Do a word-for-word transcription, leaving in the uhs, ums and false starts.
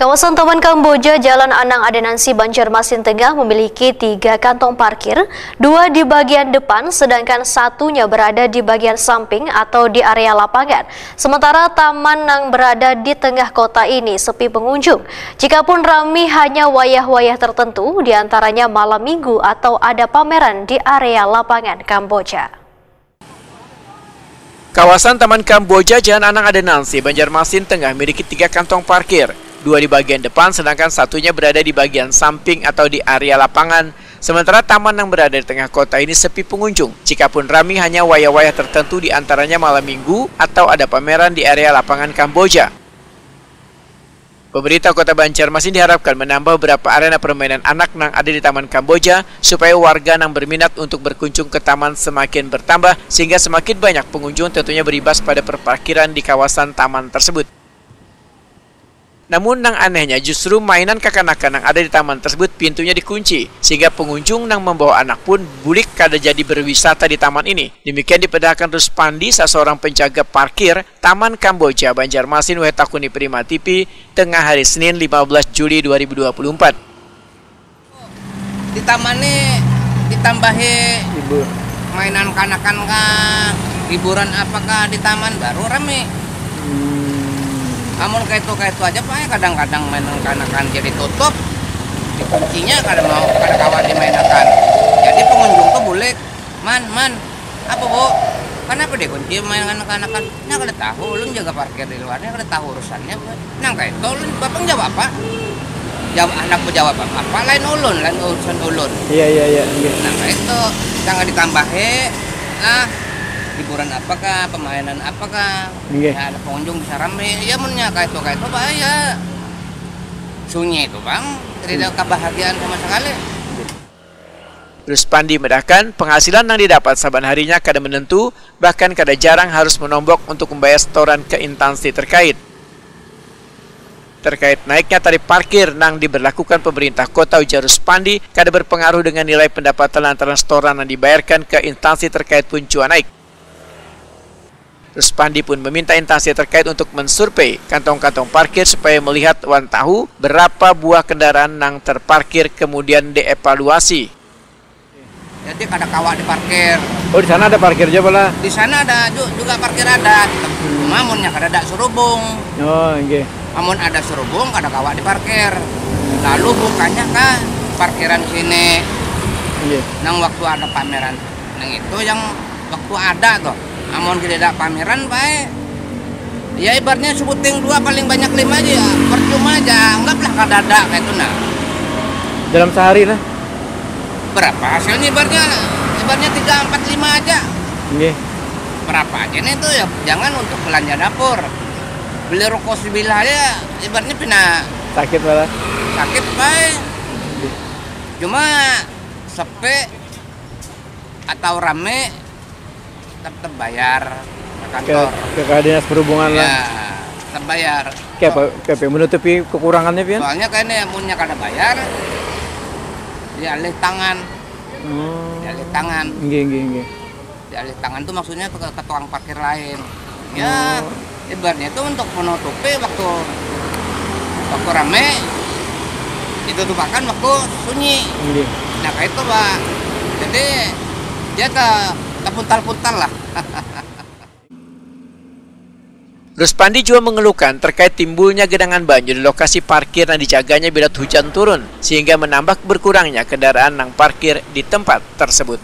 Kawasan Taman Kamboja, Jalan Anang Adenansi, Banjarmasin Tengah memiliki tiga kantong parkir, dua di bagian depan, sedangkan satunya berada di bagian samping atau di area lapangan. Sementara taman yang berada di tengah kota ini sepi pengunjung. Jikapun rami hanya wayah-wayah tertentu, diantaranya malam minggu atau ada pameran di area lapangan Kamboja. Kawasan Taman Kamboja, Jalan Anang Adenansi, Banjarmasin Tengah, miliki tiga kantong parkir, dua di bagian depan, sedangkan satunya berada di bagian samping atau di area lapangan. Sementara taman yang berada di tengah kota ini sepi pengunjung, jikapun rami hanya wayah-wayah tertentu, diantaranya malam minggu atau ada pameran di area lapangan Kamboja. Pemerintah Kota Banjarmasin diharapkan menambah beberapa arena permainan anak nang ada di Taman Kamboja supaya warga nang berminat untuk berkunjung ke taman semakin bertambah, sehingga semakin banyak pengunjung, tentunya berimbas pada perparkiran di kawasan taman tersebut. Namun nang anehnya, justru mainan kakanakan nang ada di taman tersebut pintunya dikunci, sehingga pengunjung nang membawa anak pun bulik kada jadi berwisata di taman ini. Demikian dipedahkan Ruspandi, saseorang penjaga parkir Taman Kamboja, Banjarmasin, wae takuni Prima T V, tengah hari Senin, lima belas Juli dua ribu dua puluh empat. Di taman ni ditambahi Libur. Mainan kanakan kah, hiburan apakah di taman, baru rame. Hmm. Amun kaitu-kaitu aja, Pak, ya, kadang-kadang mainan kanakan jadi tutup, dikuncinya kada mau, kada kawa dimainakan. Jadi pengunjung tuh bulik, "Man, man, apa, Bu? Kenapa dikunci mainan kanakan?" Nah, kada tahu, ulun jaga parkir di luar, nya kada tahu urusannya. Nang kaitu, ulun, bapak jawab apa? Jawab, anak jawab apa? Apa lain ulun, lain urusan ulun. Iya, iya, iya, nggih. Nang kaitu, jangan ditambahi, ah, hiburan apakah, pemainan apakah? Nggih. Ya, ada pengunjung bisa rame. Ya, munnya kaitu, kaitu, bahaya. Sunyi itu, Bang. Tidak hmm. Kebahagiaan sama sekali. Ruspandi madahkan, penghasilan nang didapat saban harinya kada menentu, bahkan kada jarang harus menombok untuk membayar setoran ke instansi terkait. Terkait naiknya tarif parkir nang diberlakukan pemerintah kota, ujar Ruspandi, kada berpengaruh dengan nilai pendapatan lantaran setoran nang dibayarkan ke instansi terkait pun jua naik. Ruspandi pun meminta instansi terkait untuk mensurvei kantong-kantong parkir supaya melihat wan tahu berapa buah kendaraan nang terparkir, kemudian dievaluasi. Jadi kada kawa diparkir. Oh, di sana ada parkir juga pala? Di sana ada ju- juga parkir ada. Hmm. Cuma munnya kada ada serubung. Oh, nggih. Amun ada serubung kada kawa diparkir. Lalu bukannya kah parkiran sini nang waktu ada pameran. Nang itu yang waktu ada tuh. Amun tidak ada pameran baik. Ya ibaratnya syuting dua paling banyak lima aja ya. Percuma aja, anggaplah kada ada kayak itu nah. Dalam sehari nah. Berapa hasilnya ibaratnya? Ibaratnya tiga, empat, lima aja. Nggih. Berapa aja nih tuh ya, jangan untuk belanja dapur. Beli rokok sebilah aja ibaratnya pina sakit malah. Sakit baik. Cuma sepi atau rame tetap bayar ke kantor. Ke, ke dinas perhubungan ya, lah. Tetap bayar. Kayak apa? Kayak apa? Menutupi kekurangannya pian? Soalnya kayaknya punya kada bayar, dialih tangan. Hmm. Dialih tangan. Nggih, nggih, nggih. Dialih tangan tuh maksudnya ke, ke tukang parkir lain. Ya, oh. Ibaratnya itu untuk menutupi waktu waktu rame, ditutupakan waktu sunyi. Iya. Nah, kayak itu, Pak. Jadi dia ke terpuntal-puntal lah. Ruspandi juga mengeluhkan terkait timbulnya genangan banyu di lokasi parkir yang dijaganya bila hujan turun, sehingga menambah berkurangnya kendaraan yang parkir di tempat tersebut.